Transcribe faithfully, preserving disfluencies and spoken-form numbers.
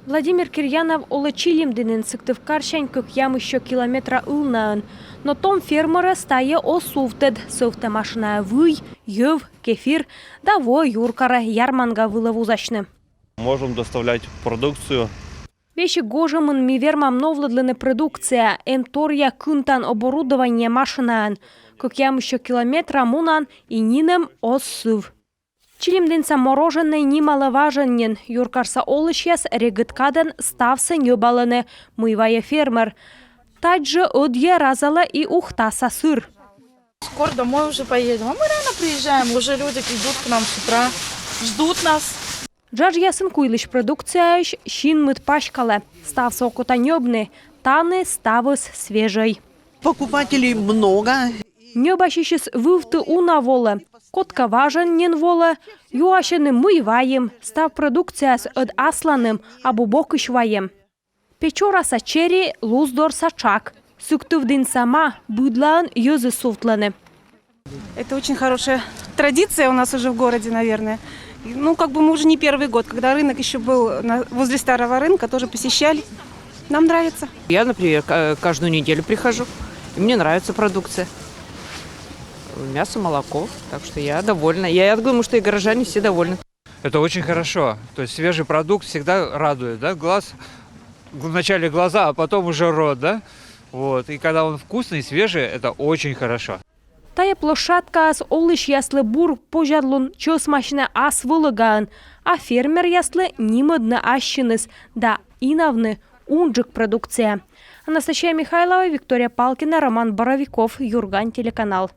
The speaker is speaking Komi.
Владимир Кирьянов олӧ Чилимдінын, Сыктывкарсянь кӧкъямыссё километра ылнаын. Но том фермерӧс тайӧ оз сувтӧд, сӧвтӧ машинаӧ вый, йӧв, кефир да воӧ юркарӧ ярманга вылӧ вузасьны. Можем доставлять продукцию. Весиг гожӧмын ми вермам новлӧдлыны продукция, эм торъя кынтан оборудование машинаӧн. Кӧкъямыссё километра мунан и нинӧм оз сыв. Чилимдінса мороженӧй нималӧ важӧн нин. Юркарса олысьяс регыд кадӧн ставсӧ ньӧбалӧны, мый вайӧ фермер. Тадз жӧ ӧдйӧ разалӧ и ухтаса сыр. Скоро домой уже поедем. А мы рано приезжаем, уже люди идут к нам с утра, ждут нас. Джаджъясын куйлысь продукцияысь синмыд паськалӧ. Ставсӧ окота ньӧбны, тані ставыс свежӧй. Покупателей много. Ньӧбасьысьыс вывті уна волӧ. Кодкӧ важӧн нин волӧ, юасьӧны, мый вайим. Став продукцияыс ӧд асланым, абу бокысь вайӧм. Печораса чери, Луздорса тшак. Сыктывдінса ма быдлаын йӧзыс сувтлӧны. Это очень хорошая традиция у нас уже в городе, наверное. И, Ну, как бы мы уже не первый год, когда рынок еще был на- возле старого рынка, тоже посещали. Нам нравится. Я, например, ка- каждую неделю прихожу, и мне нравится продукция. Мясо, молоко, так что я довольна. Я, я думаю, что и горожане все довольны. Это очень хорошо. То есть свежий продукт всегда радует, да, глаз. Вначале глаза, а потом уже рот, да? Вот. И когда он вкусный, свежий, это очень хорошо. Тайӧ площадкаыс олысьяслы бур позянлун чӧсмасьны ас вӧлӧгаӧн, а фермеръяслы нимӧдны ассьыныс да инавны унджык продукция. Анастасия Михайлова, Виктория Палкина, Роман Боровиков, Юрган телеканал.